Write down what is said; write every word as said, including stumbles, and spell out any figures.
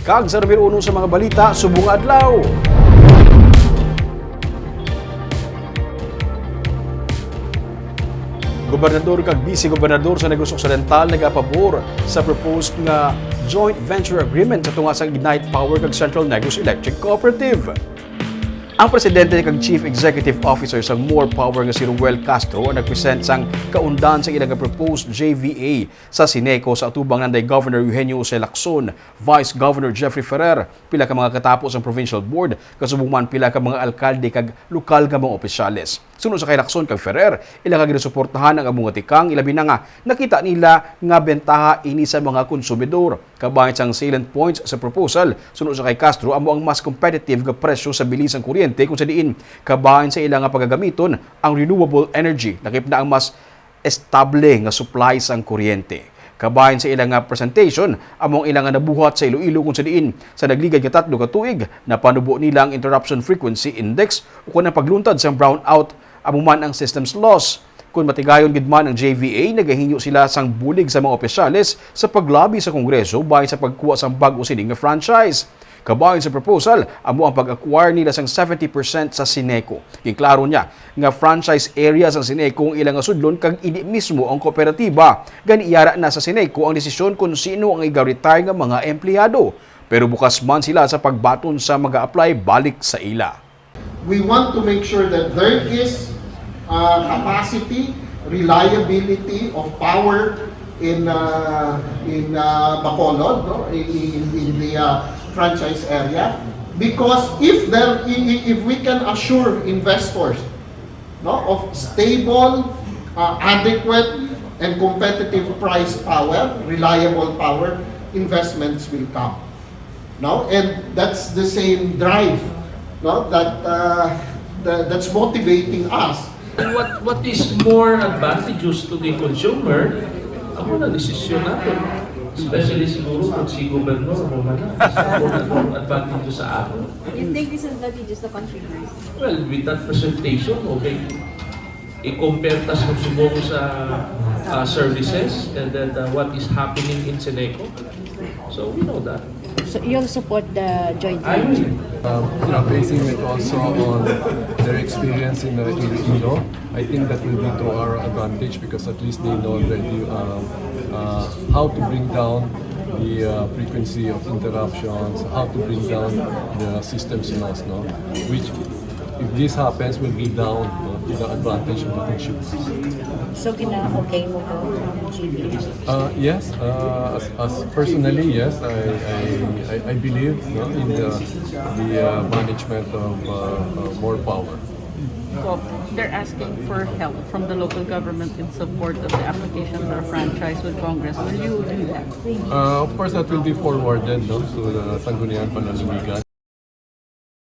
Kag sa numero uno sa mga balita subong nga adlaw, gobernador kag bise-gobernador sa Negros Occidental nagapabor sa proposed nga joint venture agreement sa tunga sang Ignite Power kag Central Negros Electric Cooperative. Ang presidente kag Chief Executive Officer sang More Power nga si Ruel Castro ang nag-present sang kaundan sa ila nga proposed J V A sa Ceneco sa atubang nanday Governor Eugenio Jose Lacson, Vice Governor Jeffrey Ferrer, pila ka mga katapo sang Provincial Board, kasubong man pila ka mga alkalde kag lokal nga mga opisyales. Suno sa kay Lacson kag Ferrer, ila nga ginasuportahan ang amo nga tikang, ilabi na nga nakita nila nga bentaha ini sa mga konsumidor. Kabahin sang salient points sa proposal, suno sa kay Castro, amo ang mas competitive nga presyo sa bili sang kuryente, kung sa diin kabahin sa ila nga pagagamiton ang renewable energy, lakip na ang mas estable nga supply sang kuryente. Kabahin sa ila nga presentation, amo ang ila nga nabuhat sa Iloilo, kung sa diin sa nagligad nga tatlo ka tuig, napanubo nila ang interruption frequency index, ukon ang pagluntad sang brownout, amo man ang systems loss. Kon matigayon gid man ang J V A, nagahinyo sila sang bulig sa mga opisyales sa paglabi sa Kongreso bahin sa pagkuha sang bag-o sini nga franchise. Kabahin sa proposal, amo ang pag-acquire nila sang seventy percent sa Ceneco. Ginklaro niya nga franchise area sang Ceneco ang ila nga sudlon kag indi mismo ang kooperatiba. Gani, yara na sa Ceneco ang desisyon kon sino ang iga-retire nga mga empleyado. Pero bukas man sila sa pagbaton sa mag-a-apply balik sa ila. We want to make sure that there is, uh, capacity, reliability of power in, uh, in, uh, Bacolod, no? In, in, in the, uh, franchise area. Because if there, i-, i-, if we can assure investors, no, of stable, uh, adequate, and competitive price power, reliable power, investments will come. No? And that's the same drive, no, that, uh, that, that's motivating us. And what, what is more advantageous to the consumer, amo na desisyon nato. Especially siguro kung si Governor mo man na, more advantageous sa ato. You think this is advantageous to consumers? Well, with that presentation, okay. I-compare ta sa subong sa, uh, services and then, uh, what is happening in Ceneco. So, we know that. So you'll support the joint venture? Um, you know, basing it also on their experience in, uh, Iloilo, I think that will be to our advantage because at least they know already, um, uh, how to bring down the, uh, frequency of interruptions, how to bring down the systems loss, no? Which, if this happens, will be down, no, to the advantage of the consumers. So, gina-okay mo po ang G B? Uh, yes, uh, as, as personally, yes, I, I, I, I believe, no, in the, the, uh, management of, uh, uh, More Power. So, they're asking for help from the local government in support of the application for a franchise with Congress. Will you do that? Uh, of course, that will be forwarded, no, to the Sangguniang Panlalawigan.